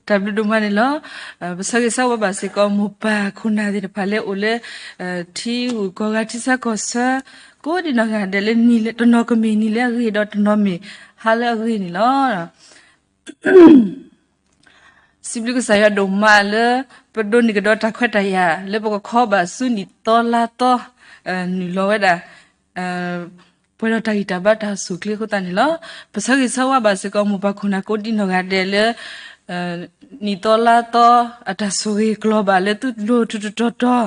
တၢ်ဘျုးဒိၣ်မးန့ၣ်လီၤ. ပဆၢဂ့ၤဆၢဝါဘၣ်စ့ၢ်ကီး မိၢ်ပၢ်ခိၣ်နၢ်သ့ၣ်တဖၣ်လၢအိၣ်လၢ ထံဂုၤကီၢ်ဂၤ ထံဆၢကီၢ်ဆၢ ကိးဒံနီၢ်ဂၤဒဲးလၢ တနီၤကမ့ၢ်နံၤလၢအဂ့ၤ ဒီးတနီၤမ့ၢ်ဟါလၢအဂ့ၤန့ၣ်လီၤ. စံးဘျုးကစၢ်ယွၤဒိၣ်မးလၢ ပဒိးန့ၢ်ကဒီးတၢ်ခွဲးတၢ်ယာ် လၢပကခီဘၣ်ဆူနံၣ်သီလါသီ နုာ်လီၤဝဲဒၣ် ပှဲၤဒီးတၢ်ဂံၢ်တၢ်ဘါတၢ်အိၣ်ဆူၣ်အိၣ်ချ့အဃိသတးန့ၣ်လီၤ. ပဆၢဂ့ၤဆၢဝါဘၣ်စ့ၢ်ကီး မိၢ်ပၢ်ခိၣ်နၢ်ကိးဒံနီၢ်ဂၤဒဲးလၢ နံၣ်သီလါသီ အတၢ်ဆိၣ်ဂ့ၤကျီၤဘၣ်လၢသုလိၤထူးထူးတီၤတီၤ,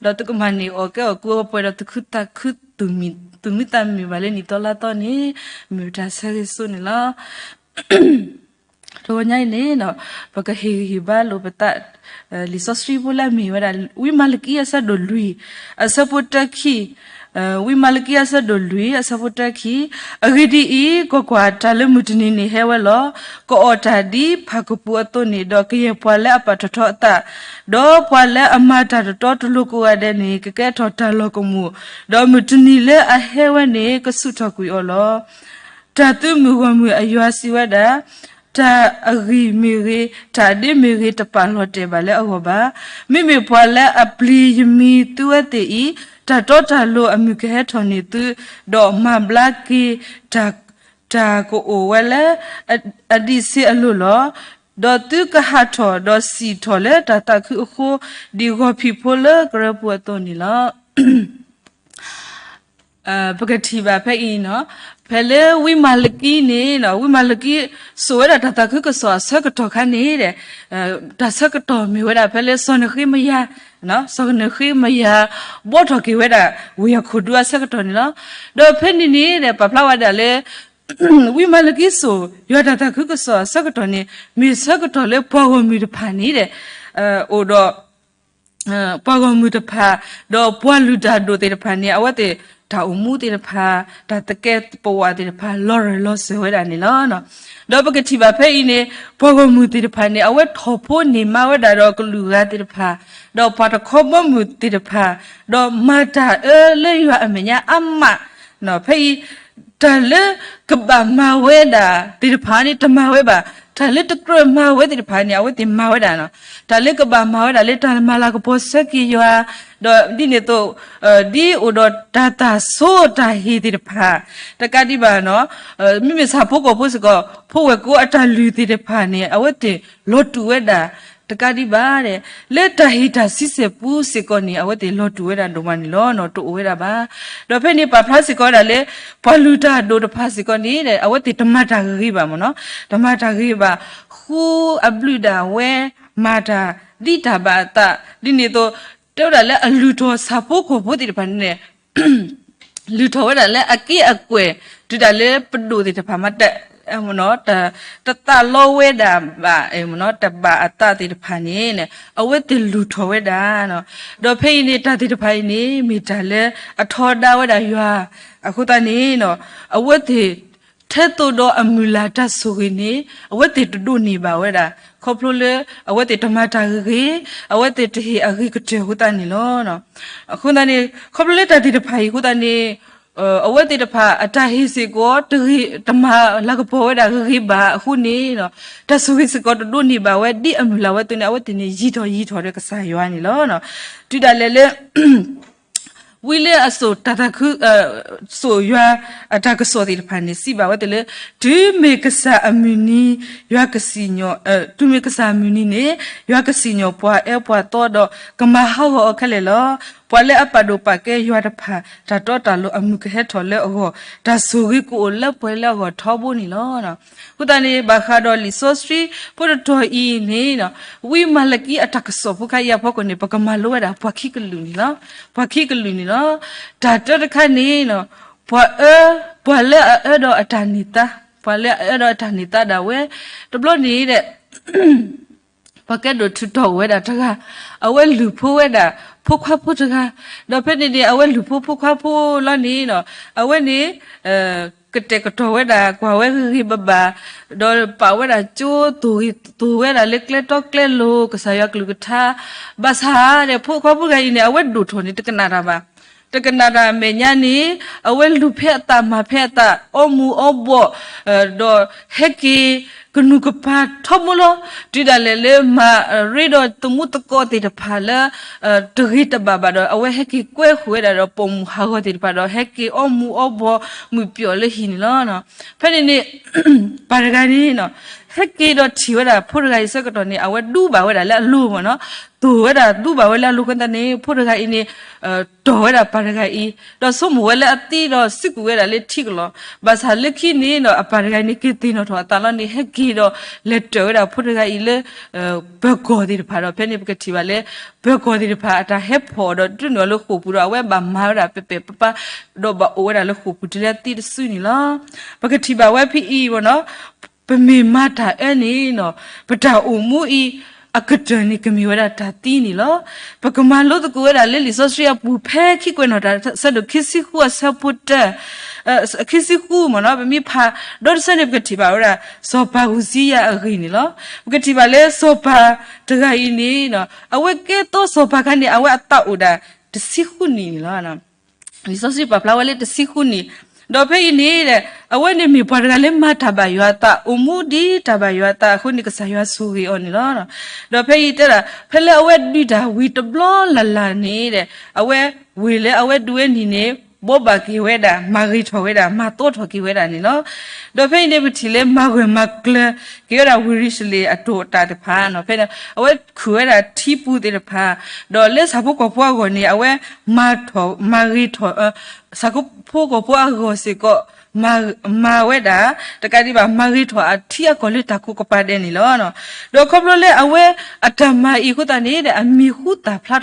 ဒီးသုကမၤန့ၢ်အီၣ်ကဲအီၣ်ကူအီပှဲၤဒီးသုးခုသးခု သုးမုၢ်သးမုာ်ဘၣ်လၢနံၣ်သီလါသီန့ၣ် မ့ၢ်ပတၢ်ဆၢဂ့ၤဆူန့ၣ်လီၤ. တဂီၤညါအံၤန့ၣ် ပကဟ့ၣ်ဂံၢ်ဟ့ၣ်ဘါလိာ်ပသး လံာ်စီဆှံဖိလၢအမ့ၢ်ဝဲဒၣ် ဝံမၤလကံအဆၢဒိၣ်လွံၢ် အဆၢဖိတၢခံ, ဝံမၤလကံအဆၢဒိၣ်လွံၢ် အဆၢဖိတၢခံ, အဂ့ၢ်ဒ်အံၤ, ကွၢ်ကွၢ်, တၢ်လၢမုၢ်တနံၤန့ၣ်ဟဲဝဲလီၤ. ကအီၣ်တၢ်ဒ်ဖၣ်ကပူၤအသိးန့ၣ်, ဒီးကယဲၢ်ပှၤလၢအပာ်ထီၣ်ထီအသး, ဒီးပှၤလၢအမၤတၢ်တတီတလိၤကိးဂၤဒဲးန့ၣ် ကကဲထီၣ်တၢ်လီၤကမူၣ်, ဒီးမုၢ်တနံၤလၢအဟဲဝဲန့ၣ် ကဆူၣ်ထီၣ်ကွံာ်အီၤလီၤ. တၢ်သုးမုၢ်ဂီၢ်မုၢ်အယွၤစံးဝဲဒၣ်, တၢ်အဂံၢ်မ့ၢ်ဂ့ၤ, တၢ်အဒ့မ့ၢ်ဂ့ၤ, တပာ်လီၤတဲာ်ဘၣ်လၢအဂီၢ်ဘၣ်. မ့မ့ၢ်ပှၤလၢအပျံၤယမံၤသုဝဲသ့ၣ်အံၤ, တၢ်တီတၢ်လိၤအမုၢ်ကဟဲထီၣ်န့ၢ်သု, ဒီးမၤဘျါက့ၤ တၢ်ကအိၣ်ဝဲလၢ အဒံးဆ့အလိၤလီၤ. ဒီးသုကဟးထီၣ်ဒီးစံၣ်ထီၣ်လၢတၢ်သးခုအဃိ, ဒ်ဂီၤဖံးဖိလၢကရၢပူၤအသိးန့ၣ်လီၤ. ပကထံၣ်ဘၣ်ဖဲအံၤန့ၣ်, ဖဲလၢဝံမၤလကံန့ၣ်, ဝံမၤလကံစိာ်ဝဲဒၣ်တၢ်သးခုကစီၣ်အဆၢကတီၢ်ခါန့ၣ်ဒီး, တၢ်ဆၢကတီၢ်မ့ၢ်ဝဲဒၣ်ဖဲလၢစီၤနဃ့မယၤ, စီၤနဃ့မယၤ ဘှီထီၣ်က့ၤဝဲဒၣ် ဝ့ၢ်အခိၣ်ဒူအဆၢကတီၢ်န့ၣ်လီၤ. ဒီးဖဲန့ၣ်န့ၣ်ဒီး ပာ်ဖျါဝဲဒၣ်လၢ ဝံမၤလကံစိာ် ယွၤတၢ်သးခုကစီၣ်အဆၢကတီၢ်န့ၣ် မ့ၢ်ဆၢကတီၢ်လၢပှၤဂီၢ်မုၢ်တဖၣ်န့ၣ်ဒီး အိၣ်ဒီး ပှၤဂီၢ်မုၢ်တဖၣ်, ဒီးပှၤလုၢ်တၢ်ဒိၣ်သ့ၣ်တဖၣ်န့ၣ် အဝဲသ့ၣ်တၢ်အိၣ်မူသ့ၣ်တဖၣ်, တၢ်သကဲးပဝးသ့ၣ်တဖၣ် လီၤရၢၢ်လီၤစၢၤဝဲဒၣ်န့ၣ်လီၤ. ဒီးပကထံၣ်ဘၣ်ဖဲအံၤန့ၣ် ပှၤဂီၢ်မုၢ်သ့ၣ်တဖၣ်န့ၣ် အဝဲထီၣ်ဖိန့ၢ်မါဝဲဒၣ်ဒီးကလုာ်ဂၤသ့ၣ်တဖၣ်, ဒီးပှၤတခီဘီမုၢ်သ့ၣ်တဖၣ်, ဒီးမၤတၢ်အၢလၢယွၤအမဲာ်ညါအါမး, ဖဲအံၤ တၢ်လၢကဘၣ်မၤဝဲဒၣ်သ့ၣ်တဖၣ်န့ၣ် တမၤဝဲဘၣ်, တၢ်လၢတကြၢးမၤဝဲသ့ၣ်တဖၣ်န့ၣ် အဝဲသ့ၣ်မၤဝဲဒၣ်, တၢ်လၢကဘၣ်မၤဝဲဒၣ်လၢတၢ်မၤလၤကပီၤဆၢက့ၤယွၤ, ဒီးဒ်န့ၣ်အသိး ဒ်အိၣ်ဒီးတၢ်သးဆိတၢ်ဟ့ၣ်သ့ၣ်တဖၣ်, တကးဒံးဘၣ်န့ၣ်, မ့မ့ၢ်ဆၣ်ဖိကီၢ်ဖိစ့ၢ်ကီး ဖိဝဲၢ်ကိအတၢ်လုၢ်သ့ၣ်တဖၣ်န့ၣ် အဝဲသ့ၣ်လီၤတူာ်ဝဲဒၣ်, တကးဒံးဘၣ် လၢတၢ်ဟ့ၣ်တၢ်ဆံဆဲၣ်ပူၤစ့ၢ်ကီးန့ၣ် အဝဲသ့ၣ်လီၤတူာ်ဝဲဒၣ်ဒိၣ်မးန့ၣ်လီၤ. တအိၣ်ဝဲဒၣ်ဘၣ်. ဒီးဖဲန့ၣ်ပာ်ဖျါစ့ၢ်ကီးဝဲဒၣ်လၢ ပှၤလုၢ်တၢ်ဒိၣ်တဖၣ်စ့ၢ်ကီးန့ၣ် အဝဲသ့ၣ်တမၤတၢ်ဂ့ၤဘၣ်မ့ၢ်နီၤ, တမၤတၢ်ဂ့ၤဘၣ်, ဃုအဘျုးဒၣ်ဝဲ, မၤတၢ်ဒ်တၢ်ဘၣ်အသး, ဒ်န့ၣ်အသိး တဲဝဲဒၣ်လၢအလုၢ်ထီၣ်ဆၣ်ဖိကီၢ်ဖိသ့ၣ်တဖၣ်န့ၣ် လုၢ်ထီၣ်ဝဲဒၣ်လၢအက့ၢ်အကွဲၢ် တုၤဒၣ်လၢပဒိၣ်သ့ၣ်တဖၣ်မး တသးလီဝဲဒၣ်ဘၣ်, တဘၣ်အသးသ့ၣ်တဖၣ်န့ၣ် အဝဲသ့ၣ်လုၢ်ထီၣ်ဝဲဒၣ်. ဒီးဖဲအံၤန့ၣ် တၢ်သ့ၣ်တဖၣ်အံၤန့ၣ် မ့ၢ်တၢ်လၢအထီဒါဝဲဒၣ်ယွၤ, အဃိသတးန့ၣ် အဝဲသ့ၣ် ထဲသိးဒီးအမုၢ်လၢ်တၢ်ဆိၣ်ဂ့ၤန့ၣ် အဝဲသ့ၣ်တဒိးန့ၢ်ဘၣ်ဝဲဒၣ်, ခီဖျိလၢအဝဲသ့ၣ်တမၤတၢ်ဂ့ၤ, အဝဲသ့ၣ်တဟ့ၣ်အဂ့ၤကတၢၢ်အဃိသတးန့ၣ်လီၤ. အဃိသတးန့ၣ် ခီဖျိလၢတၢ်သ့ၣ်တဖၣ်အံၤအဃိသတးန့ၣ် အဝဲသ့ၣ်တဖၣ်အတၢ်ဟ့ၣ်စ့ၢ်ကီး တမၤလၤကပီၤဝဲဒၣ်ဂ့ၤဂ့ၤဘၣ်အဃိန့ၣ် တၢ်ဆိၣ်ဂ့ၤစ့ၢ်ကီးတဒိးန့ၢ်ဘၣ်ဝဲ ဒ်အမုၢ်လၢ်ဝဲအသိးန့ၣ် အဝဲသ့ၣ်န့ၣ် ယံၤထီၣ်ယံၤထီၣ်ဒီးကစၢ်ယွၤန့ၣ်လီၤ. တုၤဒၣ်လဲာ်လၢ ဝံလၢအစိာ်တၢ်သးခု, စိာ်ယွၤအတၢ်ကစီၣ်သ့ၣ်တဖၣ်န့ၣ် စံးဘၣ်ဝဲသ့ၣ်လၢ တုၤမ့ၢ်ကစၢ်အမုၢ်နံၤ, ယွၤကစံၣ်ညီၣ်, တုၤမ့ၢ်ကစၢ်အမုၢ်နံၤန့ၣ် ယွၤကစံၣ်ညီၣ်ပှၤအၢပှၤသီဒီး ကမၤဟးဂီၤအီၤခဲလၢာ်လီၤ. ပှၤလၢအပာ်ဒိၣ်ပာ်ကဲယွၤတဖၣ် တၢ်တီတၢ်လိၤအမုၢ်ကဟဲထီၣ်လၢအဂီၢ်, တၢ်ဆိၣ်ဂ့ၤကအိၣ်လၢပှဲၤလၢအဂီၢ်ထီဘိန့ၣ်လီၤ. အဃိသတးန့ၣ် ဘၣ်ဃးဒီးလံာ်စီဆှံဖိတတီၤအံၤန့ၣ် ဝံမၤလကံအတၢ်ကစီၣ်ဖိခါအံၤအဖီခိၣ်န့ၣ် ပကမၤလိဝဲဒၣ်ပှၤခံကလုာ်န့ၣ်လီၤ. ပှၤခံကလုာ်န့ၣ်လီၤ. တၢ်တၢတခါန့ၣ် ပှၤအၢ, ပှၤလၢအအၢဒီးအတၢ်န့ၢ်သါ, ပှၤလၢအအၢဒီးအတၢ်န့ၢ်သါဒၣ်ဝဲ တဘျီန့ၣ်ဒီး ပှၤကဲဒိၣ်ထူးတီၤဝဲဒၣ်တဂၤ, အဝဲလုၢ်ဖိဝဲဒၣ် ဖိခွါဖိတဂၤ, ဒီးဖဲန့ၣ်န့ၣ် အဝဲလုၢ်ဖိဖိခွါဖိလီၤန့ၣ် အဝဲန့ၣ် ကတဲာ်ကတီၤဝဲဒၣ် ကွၢ်ဝဲဂ့ၤဂ့ၤဘၣ်ဘၣ်, ဒီးပာ်ဝဲဒၣ်ကၠိ သိၣ်ဂ့ၤသိၣ်ဝဲဒၣ်လၢကျဲတီကျဲလိၤ ကစၢ်ယွၤကလုၢ်ကထါ, ဘၣ်ဆၣ်ဒီး ဖိခွါဖိတဂၤအံၤန့ၣ် အဝဲဒိၣ်ထီၣ်န့ၣ် တကနၣ်တၢ်ဘၣ်. တကနၣ်တၢ်အမဲာ်ညါန့ၣ် အဝဲလူၤဖဲအသးမၤဖဲအသး အီမူၤအီဘှီး ဒီးဟဲက့ၤကနူၤကပၤထီဘိလီၤ. တုၤဒၣ်လဲာ်လၢမၤရ့ဒီးသမူသကိးသ့ၣ်တဖၣ်လၢ တဂ့ၤတဘၣ်ဘၣ်ဒီး အဝဲဟဲက့ၤကွဲဃုာ်ဝဲဒၣ်ဒီးပိာ်မုၣ်ဟးဂီၤသ့ၣ်တဖၣ်ဒီး ဟဲက့ၤအီမူၤအီဘှီးမုာ်ပျီၣ်လၢဟံၣ်န့ၣ်လီၤ. ဖဲန့ၣ်န့ၣ် ပၢ်တဂၤန့ၣ် ဟဲက့ၤဒီးထံၣ်ဝဲဒၣ်ဖိတဂၤအံၤဆၢကတီၢ်န့ၣ် အဝဲဒူဘၣ်ဝဲဒၣ်လၢအလိၤမ့ၢ်နီၤ, သိၣ်ဝဲဒၣ်ဒူဘၣ်ဝဲလၢအလိၤအဃိသတးန့ၣ် ဖိတဂၤအံၤန့ၣ် တီၢ်ဝဲဒၣ်ပၢ်တဂၤအံၤ ဒီးဆိကမိၣ်ဝဲလၢအသံဒီးစံးကွံာ်ဝဲဒၣ်လၢထံကလီၤ. ဘၣ်ဆၣ်လၢခံန့ၣ်ဒီး အပၢ်တဂၤအံၤန့ၣ် က့ၤသ့ၣ်နီၣ်ထီၣ်အသးလီၤန့ၣ် ဟဲက့ၤဒီးလဲၤတၢၢ်ဝဲဒၣ်ဖိတဂၤအံၤလၢ ပၢၤကီၢ်သ့ၣ်တဖၣ်ဒီး ဖဲန့ၣ်ပကထံၣ်ဘၣ်လၢ ပၢၤကီၢ်သ့ၣ်တဖၣ်အတၢ်ဟဲဖီၣ်ဒီးဒုးနုာ်အီၤလၢဃိာ်ပူၤဒီး အဝဲဘၣ်မၤဝဲဒၣ်ပဲာ်ပဲာ်ပါပါ ဒီးဘၣ်အိၣ်ဝဲဒၣ်လၢဃိာ်ပူၤတုၤလၢအသံတစုန့ၣ်လီၤ. ပကထံၣ်ဘၣ်ဝဲဖဲအံၤမ့ၢ်နီၤ, ပမ့ၢ်မၤတၢ်အၢန့ၣ်နီၤ, ပတၢ်အိၣ်မူအံၤ အကတၢၢ်န့ၣ် ကမ့ၢ်ဝဲဒၣ်တၢ်သံန့ၣ်လီၤ. ပကမၤလိသကိးဝဲဒၣ်လၢလံာ်စီဆှံအပူၤ ဖဲခံကွဲးနီၣ်တၢ် ဆၢဒိၣ်ခံဆံဃုအဆၢဖိတၢ ခံဆံဃုမ့ၢ်နီၤ, ပမ့ၢ်ဖးဒီတဆၢန့ၣ် ပကထံၣ်ဘၣ်ဝဲဒၣ် စီၤပၤဧူစံယၤအဂ့ၢ်န့ၣ်လီၤ. ပကထံၣ်ဘၣ်လၢစီၤပၤတဂၤအံၤန့ၣ် အဝဲကဲသိးစီၤပၤခါန့ၣ် အဝဲအသးအိၣ်ဒၣ်တဆံဃုနံၣ်န့ၣ်လီၤ. လံာ်စီဆှံပာ်ဖျါဝဲလၢတဆံဃုနံၣ်, ဒီးဖဲအံၤန့ၣ် အဝဲန့ၣ်မ့ၢ်ပှၤတဂၤလၢမၤတၢ်ဘၣ်ယွၤအသး အိၣ်မူဒ်တၢ်ဘၣ်ယွၤအသးအဃိန့ၣ် ကစၢ်ယွၤဆိၣ်ဂ့ၤအီၤန့ၣ်လီၤ. ဒီးဖဲအံၤတဲဒၣ် ဖဲလၢအဝဲဒုးတၢ်ဝံၤတဘျီလၢ်လၢ်န့ၣ် အဝဲဝ့ၢ်လၢအဝဲဒုးဝဲန့ၣ်န့ၣ် ဘိးဘၣ်က့ၤဝဲဒၣ် မၤဂ့ၤထီၣ်ဝဲဒၣ် မၤသီထီၣ်က့ၤဝဲဒၣ်န့ၣ်လီၤ. ဒီးဖဲအံၤန့ၣ် ပထံၣ်လၢမၤဂၢၢ်မၤကျၢၤက့ၤဝဲဒၣ်ဝ့ၢ်ယရူၤၡလ့ၣ်အတိာ်အတၢ်တဖၣ်န့ၣ် ဖဲန့ၣ် အဝဲခုၣ်ဝဲဒၣ်ထံပူၤသ့ၣ်တဖၣ်, ဒီးလၢဆၣ်ဖိကီၢ်ဖိအဂီၢ်န့ၣ် အဝဲမၤထီၣ် မၤဂ့ၤထီၣ် ဆၣ်ဖိကီၢ်ဖိအဂီၢ်စ့ၢ်ကီး မၤဝဲဒၣ် တကးဒံးဘၣ် မၤဂ့ၤထီၣ်အထံအကီၢ်လၢတၢ်ကိးကပၤဒဲးန့ၣ်လီၤ. ဒီးခီဖျိလၢအဝဲအတၢ်မၤအံၤအဃိသတးန့ၣ် အမံၤဟူသၣ်ဖျါ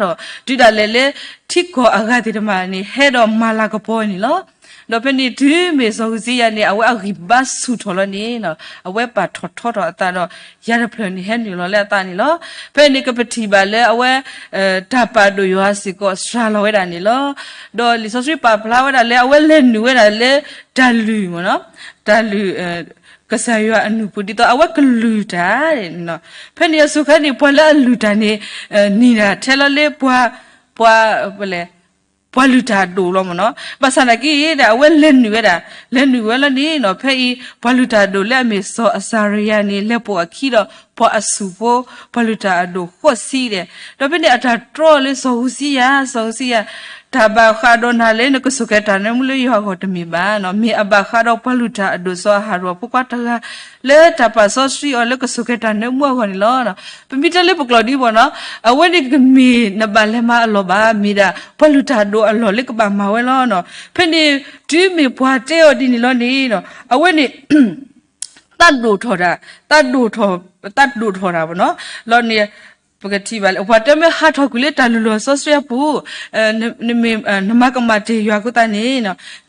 ထီၣ် တုၤဒၣ်လဲာ်လၢ ထံကီၢ်အဂၤသ့ၣ်တဖၣ်န့ၣ် ဟဲဒီးမၤလၤကပီၤန့ၣ်လီၤ. ဒီးဖဲန့ၣ်တုၤမ့ၢ်စီၤဧူစံယၤန့ၣ် အဝဲအဂံၢ်ဘါဆူၣ်ထီၣ်လီၤန့ၣ် အဝဲပာ်ထီၣ်ထီထီၣ်အသးဒီး ယၤတဖျၢၣ်န့ၣ် ဟဲနုာ်လီၤလၢအသးန့ၣ်လီၤ. ဖဲန့ၣ်ကပထံၣ်ဘၣ်လၢအဝဲ တၢ်ပာ်ဒိၣ်ယွၤစ့ၢ်ကီးစှၤလီၤဝဲဒၣ်န့ၣ်လီၤ. ဒီးလံာ်စီဆှံပာ်ဖျါဝဲဒၣ်လၢအဝဲလဲၤနုာ်ဝဲဒၣ်လၢ တၢ်လုၢ်မ့ၢ်နီၤ, တၢ်လုၢ် ကစၢ်ယွၤအနုာ်ပူၤ ဒ်သိးအဝဲကလုၢ်တၢ်န့ၣ်, ဖဲန့ၣ်အစိၤခါန့ၣ် ပှၤလၢအလုၢ်တၢ်န့ၣ် နံၤဒၣ်ထဲလီၤလၢပှၤ ပှၤ ပှၤလုၢ်တၢ်အဒိၣ်လီၤမ့ၢ်နီၤ. ဘၣ်ဆၣ်သနာ်က့ဒီး အဝဲလဲၤနုာ်ဝဲဒၣ်, လဲၤနုာ်ဝဲလီၤန့ၣ်နီၤ, ဖဲအံၤ ပှၤလုၢ်တၢ်အဒိၣ်လၢအမ့ၢ်စီၤအစၤရယၤန့ၣ် လဲၤပိာ်အခံဒီး ပှၤအစုၣ်ဖိ ပှၤလုၢ်တၢ်အဒိၣ်ဃိးဆံဒီး, ဒီးဖဲန့ၣ်အတၢ်တြီလၢစီၤဧူစံယၤ, စီၤဧူစံယၤ, တၢ်ဘၣ်ဃးဒီးနၤလၢနကစူၢ်က့ၤတၢ်နၢမူလၢယွၤအဂီၢ်တမ့ၢ်ဘၣ်နီၤ, မ့ၢ်အဘၣ်ဃးဒီးပှၤလုၢ်တၢ်အဒိၣ်စီၤအၤဟရိၣ်အဖိခွါတဂၤ လၢတၢ်ပာ်စီဆှံအီၤလၢကစူၢ်က့ၤတၢ်နၢမူအဂီၢ်န့ၣ်လီၤ. ပမ့ၢ်တဲလၢပကျိာ်ဒ်အံၤမ့ၢ်နီၤ, အဝဲန့ၣ်ကမ့ၢ်နဘၣ်လဲၤမၤအလီၢ်ဘၣ်, မ့ၢ်ဒၣ်ပှၤလုၢ်တၢ်အဒိၣ်အလီၢ်လၢကဘၣ်မၤဝဲလီၤနီၤ. ဖဲန့ၣ် တုၤမ့ၢ်ပှၤတဲအီၤဒ်န့ၣ်လီၤန့ၣ်နီၤ, အဝဲန့ၣ် သးဒိၣ်ထီၣ်တၢ်, သးဒိၣ်ထီၣ်, သးဒိၣ်ထီၣ်တၢ်မ့ၢ်နီၤ, လီၤန့ၣ် ပကထံၣ်ဘၣ်လၢ ပှၤတဲမ့ၢ်ဟးထီၣ်ကွံာ်လၢတၢ်လုၢ်လီၢ်စီဆှံအပူၤ, နမၤကမၣ်တ့ၢ်ယွၤအဃိသတးန့ၣ်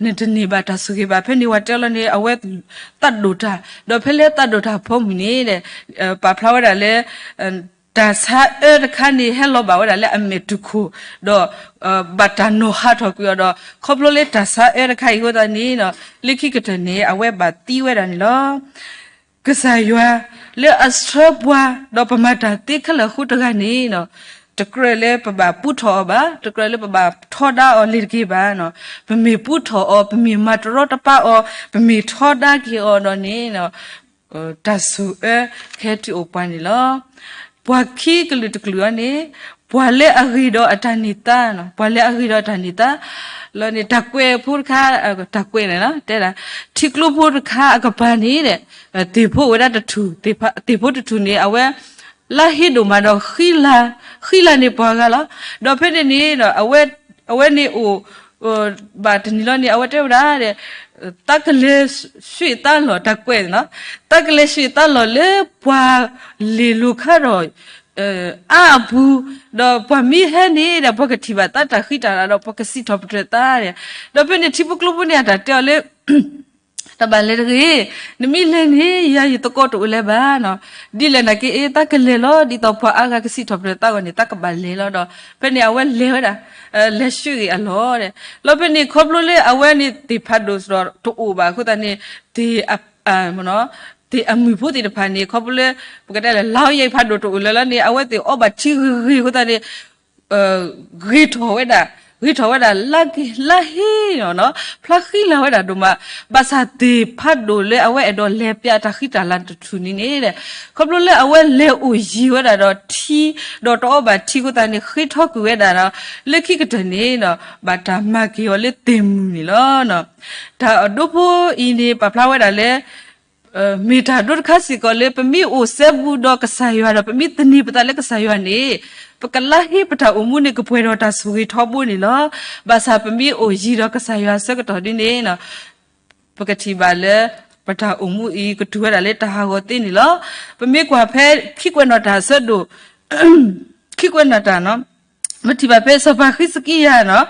နတန့ၢ်ဘၣ်တၢ်ဆိၣ်ဂ့ၤဘၣ်. ဖဲန့ၣ်ပှၤတဲလီၤန့ၣ် အဝဲသးဒိၣ်တၢ်, ဒီးဖဲလၢသးဒိၣ်တၢ်အဖီမုၢ်န့ၣ် ပာ်ဖျါဝဲဒၣ်လၢ တၢ်ဆါအၢတခါန့ၣ် ဟဲလီၤဘၣ်ဝဲဒၣ်လၢအမဲာ်တူၢ်ခိၣ်, ဒီး ဘၣ်တၢ်နီၤဟးထီၣ်ကွံာ်အီၤဒီး ခီဖျိလၢတၢ်ဆါအၢတခါအံၤအဃိသတးန့ၣ် လၢခံကတၢၢ်န့ၣ် အဝဲဘၣ်သံဝဲဒၣ်န့ၣ်လီၤ. ကစၢ်ယွၤလၢအဆှၢပှၤ ဒီးပမၤတၢ်သ့ခဲလၢာ်အဃိတဂၤန့ၣ် တကြၢးလၢပဘၣ်ပူထီၣ်အီၤဘၣ်, တကြၢးလၢပဘၣ်ထီဒါအီၤလၢၤတက့ၢ်ဘၣ်. ပမ့ၢ်ပူထီၣ်အီၤ, ပမ့ၢ်မၤတရီတပါအီၤ, ပမ့ၢ်ထီဒါက့ၤအီၤဒီးန့ၣ် တၢ်ဆိၣ်အၢကဟဲတုၤအိၣ်ပှၤန့ၣ်လီၤ. ပှၤခံကလုာ်တကလုာ်အံၤန့ၣ် ပှၤလၢအဂ့ၤဒီးအတၢ်န့ၢ်သါ, ပှၤလၢအဂ့ၤဒီးအတၢ်န့ၢ်သါ, လီၤန့ၣ် တၢ်ကွဲးဖိတခါ, တၢ်ကွဲးန့ၣ် တဲဒၣ် ထံကျိဖိတခါအကပၤန့ၣ် သ့ၣ်ဖိဝဲဒၣ်တထူၣ်, သ့ၣ်ဖိတထူၣ်န့ၣ် အဝဲ လါဟ့ဒိၣ်မးဒီး ဃံလၤန့ၢ်ပှၤဂၤလီၤ. ဒီးဖဲန့ၣ်န့ၣ် အဝဲန့ၣ်အိၣ် ဘၣ်တနံၤလီၤန့ၣ် အဝဲတဲဝဲဒၣ် သးကလဲၤဆှံသးလီၤ, တၢ်ကွဲးန့ၣ် သးကလဲၤဆှံသးလီၤလၢပှၤလ့ၤလိၤခါဒီး အါအပူၤ, ဒီးပှၤမ့ၢ်ဟဲန့ၣ်ဒီး ပှၤကထံၣ်ဘၣ်သးတၢ်ဃံတၢ်လၤဒီး ပှၤကစံးထီၣ်ပတြၢၤသးဒီး, ဒီးဖဲန့ၣ်ထံဖိကျိဖိန့ၣ် အတၢ်တဲအီၤလၢ တဘၣ်လဲၤတဂ့ၤ, နမ့ၢ်လဲၤန့ၣ် ယၤယသကိးတအိၣ်လၢၤဘၣ်နီၤ, ဒ်လဲၣ်နာ်က့ သးကလဲၤလီၤ ဒ်သိးပှၤအါဂၤကစံးထီၣ်ပတြၢၤသးအဂီၢ်န့ၣ် သးကဘၣ်လဲၤလီၤဒီး ဖဲန့ၣ်အဝဲလဲၤဝဲဒၣ် လဲၤဆှံဂ့ၤအလီၢ်ဒီး, လီၤဖဲန့ၣ် ခီဖျိလၢအဝဲန့ၣ်သ့ၣ်ဖးဒိၣ်စ့ၢ်ကီးတအိၣ်ဘၣ်အဃိသတးန့ၣ် သ့ၣ်အမုၢ်ဖိသ့ၣ်တဖၣ်န့ၣ် ခီဖျိလၢ ပကတဲလၢ လါအီယဲၢ်ဖးဒိၣ်တအိၣ်လၢၤလီၤန့ၣ် အဝဲသ့ၣ်အီဘၣ်ထံဂ့ၤဂ့ၤအဃိသတးန့ၣ် ဂ့ၤထီၣ်ဝဲဒၣ် ဂ့ၤထီၣ်ဝဲဒၣ်လၢက့ၤလၢဟ့ၣ်နီၤနီၤ, ဖျါဃံလၤဝဲဒၣ်ဒိၣ်မး, ဘၣ်ဆၣ်သ့ၣ်ဖးဒိၣ်လၢအဝဲအဲၣ်ဒိးလဲၤပျးတၢ်ဃံတၢ်လၤတထူၣ်န့ၣ်န့ၣ်, ခီဖျိလၢအဝဲလဲၤအိၣ်ယံၤဝဲဒၣ်ဒီးထံ, ဒီးတအီၣ်ဘၣ်ထံအဃိသတးန့ၣ် ဃ့ထီကွံာ်ဝဲဒၣ်ဒီး လၢခံကတၢၢ်န့ၣ်ဒီး ဘၣ်တၢ်မၤက့ၤအီၤလၢသ့ၣ်မုၢ်န့ၣ်လီၤ. တၢ်အဒိဖိအံၤန့ၣ် ပာ်ဖျါဝဲဒၣ်လၢ မ့ၢ်တၢ်ဒိတခါစ့ၢ်ကီးလၢ ပမ့ၢ်အိၣ်စဲဘူးဒီးကစၢ်ယွၤဒီး ပမ့ၢ်သန့ၤပသးလၢကစၢ်ယွၤန့ၣ်, ပကလါဟ့ပတၢ်အိၣ်မူန့ၣ် ကပှဲၤဒီးတၢ်ဆိၣ်ဂ့ၤထီဘိန့ၣ်လီၤ. ဘၣ်ဆၣ်ပမ့ၢ်အိၣ်ယံၤဒီးကစၢ်ယွၤအဆၢကတီၢ်ဒ်န့ၣ် ပကထံၣ်ဘၣ်လၢ ပတၢ်အိၣ်မူအံၤကတုၤဝဲဒၣ်လၢတၢ်ဟးဂီၤသ့န့ၣ်လီၤ. ပမ့ၢ်ကွၢ်ဖဲခံကွဲးနီၣ်တၢ်အဆၢဒိၣ် ခံကွဲးနီၣ်တၢ် ပထံၣ်ဘၣ်ဖဲစီၤပၤဃံးစကံယၤနီၤ,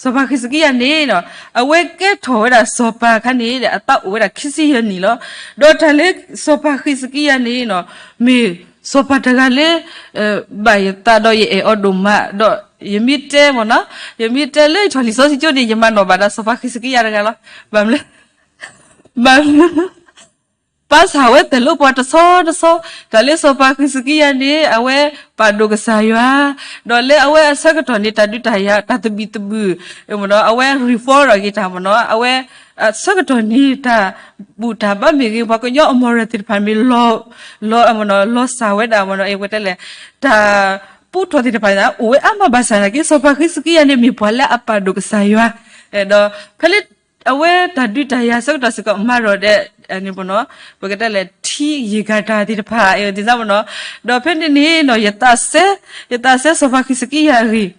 စီၤပၤဃံးစကံယၤန့ၣ်နီၤ, အဝဲကဲထီၣ်ဝဲဒၣ်စီၤပၤအခါန့ၣ် အသးအိၣ်ဝဲဒၣ်ခံဆံယဲၢ်နံၣ်လီၤ. ဒီးတၢ်လၢစီၤပၤဃံးစကံယၤန့ၣ်နီၤ, မ့ၢ်စီၤပၤတဂၤလၢ ဘၣ်ယသးဒီးယအဲၣ်အီၤဒိၣ်မး, ဒီးယမ့ၢ်တဲမ့ၢ်နီၤ, ယမ့ၢ်တဲလၢယထီၣ်လံာ်စီဆှံကၠိန့ၣ် ယမၤနီၣ်ဘၣ်ဒီးစီၤပၤဃံးစကံယၤတဂၤလီၤ. ဘၣ်မနုၤလဲၣ် ဘၣ်မနုၤ ပာ်စၢ်ဝဲတၢ်လၢပှၤတဆီတဆီ, တၢ်လၢစီၤပၤဃံးစကံယၤန့ၣ် အဝဲပာ်ဒိၣ်ကစၢ်ယွၤ, ဒီးလၢအဝဲအဆၢကတီၢ်န့ၣ် တၢ်ဒုးတၢ်ယၤ တၢ်သဘံၣ်သဘုၣ် အဝဲ reform ထီၣ်က့ၤတၢ်မ့ၢ်နီၤ, အဝဲအဆၢကတီၢ်န့ၣ် တၢ်ဘူၣ်တၢ်ဘါမ့ၢ်ဂ့ၤ ပှၤကညီအ moral သ့ၣ်တဖၣ်မ့ၢ် လီၤ လီၤ လီၤစၢ်ဝဲဒၣ်မ့ၢ်နီၤ, အဝဲတဲလဲၣ် တၢ်ပူထီၣ်သ့ၣ်တဖၣ်န့ၣ် အိၣ်ဝဲအါမးဘၣ်ဆၣ်နာ်က့ စီၤပၤဃံးစကံယၤန့ၣ် မ့ၢ်ပှၤလၢအပာ်ဒိၣ်ကစၢ်ယွၤ, ဒီးဖဲလၢ အဝဲတၢ်ဒုးတၢ်ယၤဆၢကတီၢ်စ့ၢ်ကီး မၤထီၣ်ဒီး ပကတဲလဲၣ် ထံယံၢ်ကၤတၢ်သ့ၣ်တဖၣ် သ့ၣ်ညါမ့ၢ်နီၤ, ဒီးဖဲန့ၣ်န့ၣ်နီၤ ယသးစဲ ယသးစဲစီၤပၤဃံးစကံယၤအဂ့ၢ်,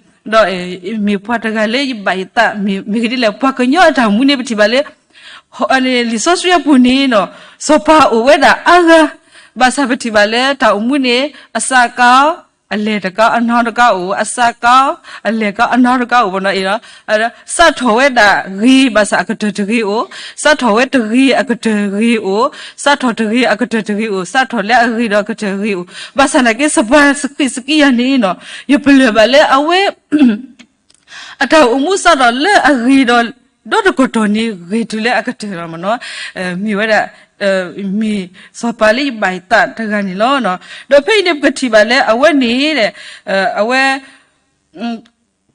ဒီးမ့ၢ်ပှၤတဂၤလၢယဘၣ်ယသး မ့ၢ်ဂ့ၢ်ဒ်လဲၣ် ပှၤကညီအတၢ်မူန့ၣ် ပထံၣ်ဘၣ်လၢ လံာ်စီဆှံအပူၤန့ၣ်နီၤ စီၤပၤအိၣ်ဝဲဒၣ်အါဂၤ, ဘၣ်ဆၣ်ပထံၣ်ဘၣ်လၢတၢ်အိၣ်မူန့ၣ် အစးကါ အလဲၤတကါ အနီတကါအိၣ်, အစးကါ အလဲၤကါ အနီတကါအိၣ်မ့ၢ်နီၤ, စးထီၣ်ဝဲဒၣ်ဂ့ၤ ဘၣ်ဆၣ်အကတၢၢ်တဂ့ၤအိၣ်, စးထီၣ်ဝဲတဂ့ၤ အကတၢၢ်ဂ့ၤအိၣ်, စးထီၣ်တဂ့ၤ အကတၢၢ်တဂ့ၤအိၣ်, စးထီၣ်လၢအဂ့ၤဒီးအကတၢၢ်ဂ့ၤအိၣ်, ဘၣ်ဆၣ်နာ်က့ စီၤပၤဃံးစကံယၤန့ၣ်နီၤ ယပလၢၢ်ဘၣ်လၢအဝဲ အတၢ်အိၣ်မူစးထီၣ်လၢအဂ့ၤဒီး ဒီတကတီၢ်န့ၣ် ဂ့ၤတုၤလၢအကတၢၢ်လီၤမ့ၢ်နီၤ, မ့ၢ်ဝဲဒၣ် မ့ၢ်စီၤပၤလၢယဘၣ်ယသးတဂၤန့ၣ်လီၤ. ဒီးဖဲအံၤန့ၣ် ပကထံၣ်ဘၣ်လၢအဝဲန့ၣ် အဝဲ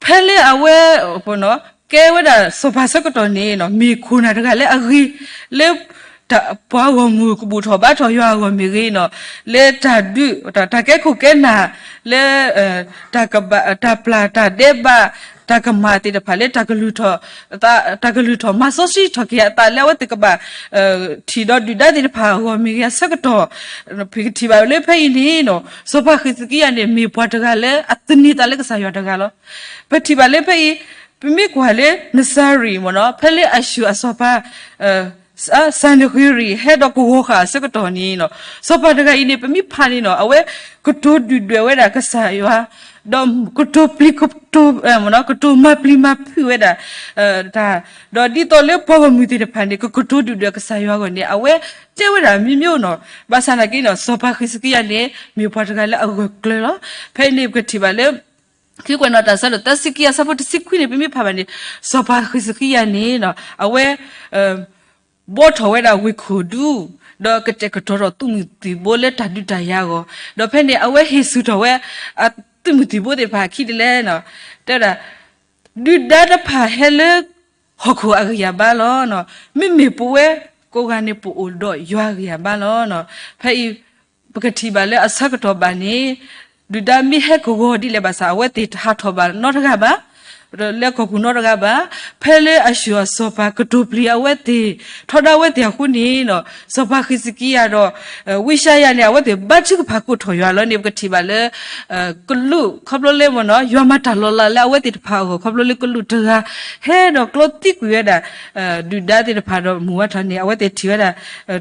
ဖဲလၢအဝဲ ကဲဝဲဒၣ်စီၤပၤဆၢကတီၢ်န့ၣ်နီၤ မ့ၢ်ခိၣ်နၢ်တဂၤလၢအဂ့ၤ လၢ ပှၤဂီၢ်မုၢ်ကဘူၣ်ထီၣ်ဘါထီၣ်ယွၤအဂီၢ်မ့ၢ်ဂ့ၤနီၤ, လၢတၢ်ဒုး တၢ်ကဲခိၣ်ကဲနၢ် လၢ တၢ်ကဘၣ် တၢ်ပျၢ်တၢ်ဒဲးဘး တၢ်ကမၣ်သ့ၣ်တဖၣ်လၢ တၢ်ကလုၢ်ထီၣ်မၤစီဆှံထီၣ်က့ၤအသးလၢအဝဲသ့ၣ်ကဘၣ် ထံၣ်ဒီးဒုၣ်ဒါသ့ၣ်တဖၣ်အဂီၢ်မ့ၢ်ဂ့ၤအဆၢကတီၢ်, ပကထံၣ်ဘၣ်လၢဖဲအံၤန့ၣ်နီၤ စီၤပၤဃံးစကံယၤန့ၣ် မ့ၢ်ပှၤတဂၤလၢအသန့ၤသးလၢကစၢ်ယွၤတဂၤလီၤ. ပထံၣ်ဘၣ်လၢဖဲအံၤ ပမ့ၢ်ကွၢ်လၢနစၤရံၣ်မ့ၢ်နီၤ ဖဲလၢအၤၡူၢ်အစီၤပၤ စၤနဃ့ရံၣ် ဟဲဒီးကဝီၤဃာ်အဆၢကတီၢ်န့ၣ်နီၤ စီၤပၤတဂၤအံၤန့ၣ် ပမ့ၢ်ဖးန့ၣ်နီၤ အဝဲကတိၤဒုၣ်ဒွဲၣ်ဝဲဒၣ်ကစၢ်ယွၤ, ဒီးကတိၤပျံၤ ကတိၤ ကတိၤမၤပျံၤမၤဖုးဝဲဒၣ် တၢ်, ဒီးဒ်သိးလၢပှၤဂီၢ်မုၢ်သ့ၣ်တဖၣ်န့ၣ် ကကတိၤဒုၣ်ဒွဲၣ်ကစၢ်ယွၤအဂီၢ်န့ၣ် အဝဲတဲဝဲဒၣ်မ့ၢ်မ့ၢ်နီၤ, ဘၣ်ဆၣ်နာ်က့နီၤ စီၤပၤဃံးစကံယၤန့ၣ် မ့ၢ်ပှၤတဂၤလၢအဂၢၢ်ကျၢၤလီၤ. ဖဲအံၤန့ၣ် ပကထံၣ်ဘၣ်လၢ ခံကွဲးနီၣ်တၢ်ဆၢဒိၣ် သၢဆံခံအဆၢဖိတဆံခွံန့ၣ် ပမ့ၢ်ဖးဘၣ်န့ၣ် စီၤပၤဃံးစကံယၤန့ၣ် အဝဲ ဘှီထီၣ်ဝဲဒၣ်ဝ့ၢ်ခိၣ်ဒူ ဒီးကတဲာ်ကတီၤထီၣ်သုးမုၢ်သံၣ်ဘိလၢတၢ်ဒုးတၢ်ယၤအဂီၢ်, ဒီးဖဲန့ၣ် အဝဲဟ့ၣ်ဆူၣ်ထီၣ်ဝဲ အသုးမုၢ်သံၣ်ဘိသ့ၣ်တဖၣ်အခံဒ်လဲၣ်နီၤ, တဲဝဲဒၣ် ဒုၣ်ဒါတဖၣ်ဟဲလၢ ဟီၣ်ခိၣ်အဂံၢ်အဘါလီၤ. မ့မ့ၢ်ပဝဲကိးဂၤန့ၣ် ပအိၣ်ဒီးယွၤအဂံၢ်အဘါလီၤ. ဖဲအံၤ ပကထံၣ်ဘၣ်လၢအဆၢကတီၢ်ဘၣ်န့ၣ် ဒုၣ်ဒါမ့ၢ်ဟဲကဝီၤဒ်လဲၣ်ဘၣ်ဆၣ် အဝဲသ့ၣ်တဟးထီၣ်ဘၣ်နီတဂၤဘၣ်, လၢကီၢ်ပူၤနီတဂၤဘၣ်, ဖဲလၢအၤၡူၢ်အစီၤပၤကတိၤပျံၤအဝဲသ့ၣ် ထီဒါဝဲသ့ၣ်အဃိန့ၣ်နီၤ စီၤပၤဃံးစကံယၤဒီး ဝံယၡါယၤန့ၣ် အဝဲသ့ၣ်ဘါထုကဖၣ်ကိးထီၣ်ယွၤလီၤန့ၣ် ပကထံၣ်ဘၣ်လၢ ကလူး ခီဖျိလၢမ့ၢ်နီၤ ယွၤမၤတၢ်လီၤလးလၢအဝဲသ့ၣ်တဖၣ်အဂီၢ် ခီဖျိလၢကလူးတဂၤ ဟဲဒီးကျီသံကွံာ်ဝဲဒၣ် ဒုၣ်ဒါသ့ၣ်တဖၣ်ဒီးမုၢ်ဝါထီၣ်န့ၣ် အဝဲသ့ၣ်ထံၣ်ဝဲဒၣ်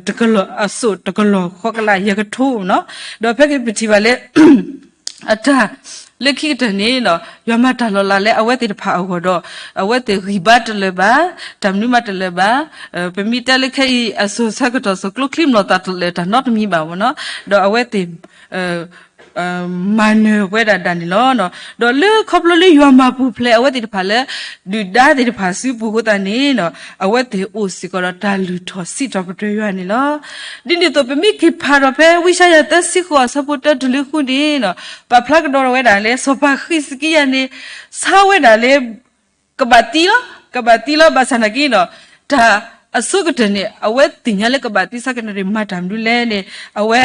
တကလီၢ်အစိၣ်တကလီၢ်ဃီကလးယဲၢ်ကထိနီၤ, ဒီးဖဲက့ၤပထံၣ်ဘၣ်လၢ အတၢ် လၢခံကတၢၢ်န့ၣ်နီၤ ယွၤမၤတၢ်လီၤလးလၢအဝဲသ့ၣ်တဖၣ်အဂီၢ်ဒီး အဝဲသ့ၣ်ဂံၢ်ဘါတလၢာ်ဘၣ်, တၢ်မနုၤမးတလၢာ်ဘၣ်, ပမ့ၢ်တဲလၢခဲအံၤ အစိၤဆၢကတီၢ်စိၤကျိချံမျိာ်သၣ်တလၢာ်တၢ်နီတမံၤဘၣ်မ့ၢ်နီၤ, ဒီးအဝဲသ့ၣ် မၤနၢၤဝဲဒၣ်ဒၣ်န့ၣ်လီၤ. ဒီးလၢခီဖျိလၢယွၤမၤပူၤဖျဲးအဝဲသ့ၣ်တဖၣ်လၢ ဒုၣ်ဒါသ့ၣ်တဖၣ်စုပူၤအဃိသတးန့ၣ်နီၤ အဝဲသ့ၣ်အိၣ်စ့ၢ်ကီးဒီးတၢ်လုၢ်ထီၣ်စံးထီၣ်ပတြၢၤယွၤန့ၣ်လီၤ. ဒ်န့ၣ်အသိး ပမ့ၢ်က့ၤဖးဒီးဖဲဝံယၡါယၤသၢဆံဃိးအဆၢဖိတၢတုၤလၢဃုန့ၣ်နီၤ ပာ်ဖျါကဒီးဝဲဒၣ်လၢ စီၤပၤဃံးစကံယၤန့ၣ် ဆါဝဲဒၣ်လၢ ကဘၣ်သံလီၤ, ကဘၣ်သံလီၤ. ဘၣ်ဆၣ်နာ်က့ဒီး တၢ်အဆိကတၢၢ်န့ၣ် အဝဲသ့ၣ်ညါလၢကဘၣ်သံဆၢကတီၢ်န့ၣ် မၤတၢ်မနုၤလဲၣ်န့ၣ် အဝဲ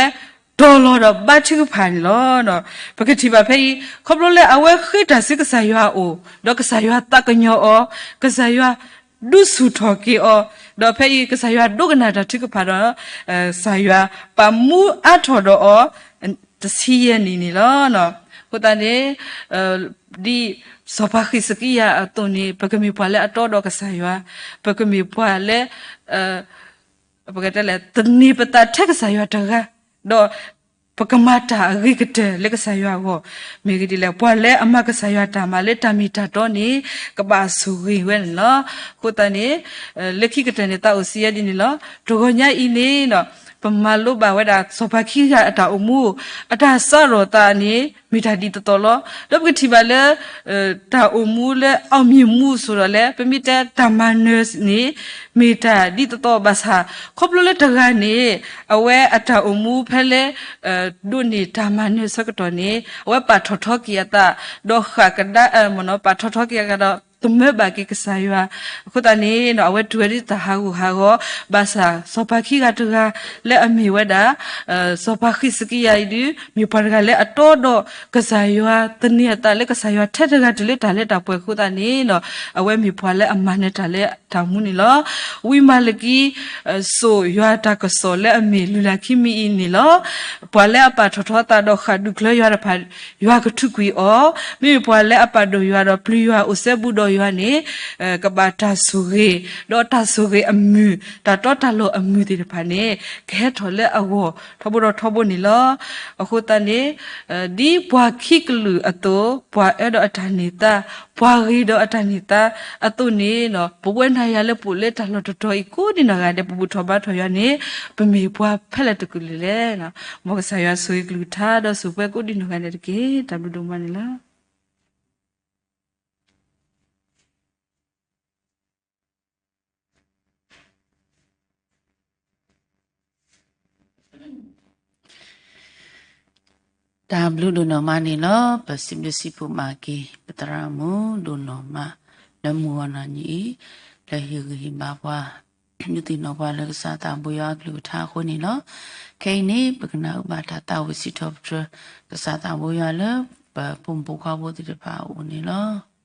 တီၤလီၤဒီးဘါထုကဖၣ်န့ၣ်လီၤ. ပကထံၣ်ဘၣ်ဖဲအံၤ ခီဖျိလၢအဝဲဃ့တၢ်ဆူကစၢ်ယွၤအအိၣ် ဒီးကစၢ်ယွၤသးကညီၤအီၤ, ကစၢ်ယွၤဒုးဆူၣ်ထီၣ်က့ၤအီၤ, ဒီးဖဲအံၤ ကစၢ်ယွၤဒိကနၣ်တၢ်ထုကဖၣ်ဒီး ကစၢ်ယွၤပာ်မူအါထီၣ်ဒီးအီၤ တဆံယဲၢ်နံၣ်န့ၣ်လီၤ. အဃိသတးန့ၣ် ဒ်စီၤပၤဃံးစကံယၤအသိးန့ၣ် ပကမ့ၢ်ပှၤလၢအတီဒီးကစၢ်ယွၤ, ပကမ့ၢ်ပှၤလၢ ပကတဲလဲၣ် သန့ၤပသးထဲကစၢ်ယွၤတဂၤ, ဒီးပကမၤတၢ်အဂ့ၤကတၢၢ်လၢကစၢ်ယွၤအဂီၢ်, မ့ၢ်ဂ့ၢ်ဒ်လဲၣ် ပှၤလၢအမၤကစၢ်ယွၤတၢ်မၤလၢတၢ်မ့ၢ်တၢ်တီန့ၣ် ကဘၣ်ဆိၣ်ဂ့ၤဝဲန့ၣ်လီၤ. အဃိသတးန့ၣ် လၢခံကတၢၢ်န့ၣ် သးအိၣ်စံးယဲဒ်န့ၣ်လီၤ. တဂီၤညါအံၤန့ၣ် ပမၤလိဘၣ်ဝဲဒၣ် စီၤပၤခံဂၤအတၢ်အိၣ်မူ, အတၢ်စးထီၣ်သးန့ၣ် မ့ၢ်တၢ်ဒ်သိးသိးလီၤ. ဒီးပကထံၣ်ဘၣ်လၢ တၢ်အိၣ်မူလၢ အောင်မြင်မှု ဆိုတော့လဲ ပမ့ၢ်တဲတၢ်မၤနၢၤန့ၣ် မ့ၢ်တၢ်ဒ်သိးသိးဘၣ်ဆၣ် ခီဖျိလၢတဂၤန့ၣ် အဝဲအတၢ်အိၣ်မူဖဲလၢ ဒိးန့ၢ်တၢ်မၤနၢၤဆၢကတီၢ်န့ၣ် အဝဲပာ်ထီၣ်ထီက့ၤအသး ဒီးဃၣ်ကဒါ ပာ်ထီၣ်ထီက့ၤအသးဒီး သမၢဘၣ်က့ၤကစၢ်ယွၤ, အဃိသတးန့ၣ် အဝဲတုၤဝဲဒ်တၢ်ဟးဂူာ်ဟးဂီၤ, ဘၣ်ဆၣ် စီၤပၤခံဂၤတဂၤလၢအမ့ၢ်ဝဲဒၣ် စီၤပၤဃံးစကံယၤအံၤဒုး မ့ၢ်ပှၤတဂၤလၢအတီဒီးကစၢ်ယွၤ သန့ၤအသးလၢကစၢ်ယွၤထဲတဂၤတုၤလၢတၢ်လၢတၢ်ပှဲၤအဃိသတးန့ၣ် အဝဲမ့ၢ်ပှၤလၢအမၤနၢၤတၢ်လၢတၢ်အိၣ်မူန့ၣ်လီၤ. ဝံမၤလကံ စိာ်ယွၤတၢ်ကစီၣ်လၢအမ့ၢ်လုၢ်လၢ်ခံမံၤအံၤန့ၣ်လီၤ. ပှၤလၢအပာ်ထီၣ်ထီသးဒီးဃၣ်ဒုးကျၢၤယွၤတဖၣ် ယွၤကထုးကွံာ်အီၤ, မ့မ့ၢ်ပှၤလၢအပာ်ဒိၣ်ယွၤဒီးပျံၤယွၤအိၣ်စဲဘူးဒီးယွၤန့ၣ် ကဘၣ်တၢ်ဆိၣ်ဂ့ၤ, ဒီးတၢ်ဆိၣ်ဂ့ၤအမုၢ် တၢ်တီတၢ်လိၤအမုၢ်သ့ၣ်တဖၣ်န့ၣ် ကဟဲထီၣ်လၢအဂီၢ်ထီဘိဒီးထီဘိန့ၣ်လီၤ. အဃိသတးန့ၣ် ဒ်ပှၤခံကလုာ်အသိး ပှၤအၢဒီးအတၢ်န့ၢ်သါ, ပှၤဂ့ၤဒီးအတၢ်န့ၢ်သါအသိးန့ၣ် ပဝဲနၤယၤလၢပအိၣ်လၢတၢ်လီၢ်တတီၤအံၤကိးဒံနီၢ်ဂၤဒဲး ပဘူၣ်ထီၣ်ဘါထီၣ်ယွၤန့ၣ် ပမ့ၢ်ပှၤဖဲလဲၣ်တကလုာ်လဲၣ်. မ်ကစၢ်ယွၤဆိၣ်ဂ့ၤကလုၢ်ကထါဒီးဆိၣ်ပှဲၤကိးဒံနီၢ်ဂၤဒဲးတက့ၢ်. တၢ်ဘျုးဒိၣ်မးန့ၣ်လီၤ. တၢ်ဘျုးဒိၣ်နီၢ်မးန့ၣ်လီၤ. ပစံးဘျုးစံးဖှိၣ်မၤက့ၤ ပသရၣ်မုၣ်ဒိၣ်နီၢ်မး လၢမုၢ်ဂီၤနၤနံၤအံၤ လၢဟ့ၣ်ဂံၢ်ဟ့ၣ်ဘါပှၤ ဒုးသ့ၣ်နီၣ်ပှၤလၢကစၢ်သးဘိယွၤအကလုၢ်ကထါအဃိန့ၣ်လီၤ. ခဲအံၤန့ၣ် ပကနၢ်ဟူဘၣ်တၢ်သးဝံၣ်စံးထီၣ်ပတြၢၤ ကစၢ်သးဘိယွၤလၢ ပပိာ်မုၣ်ဖိခွါဖိသ့ၣ်တဖၣ်အအိၣ်န့ၣ်လီၤ.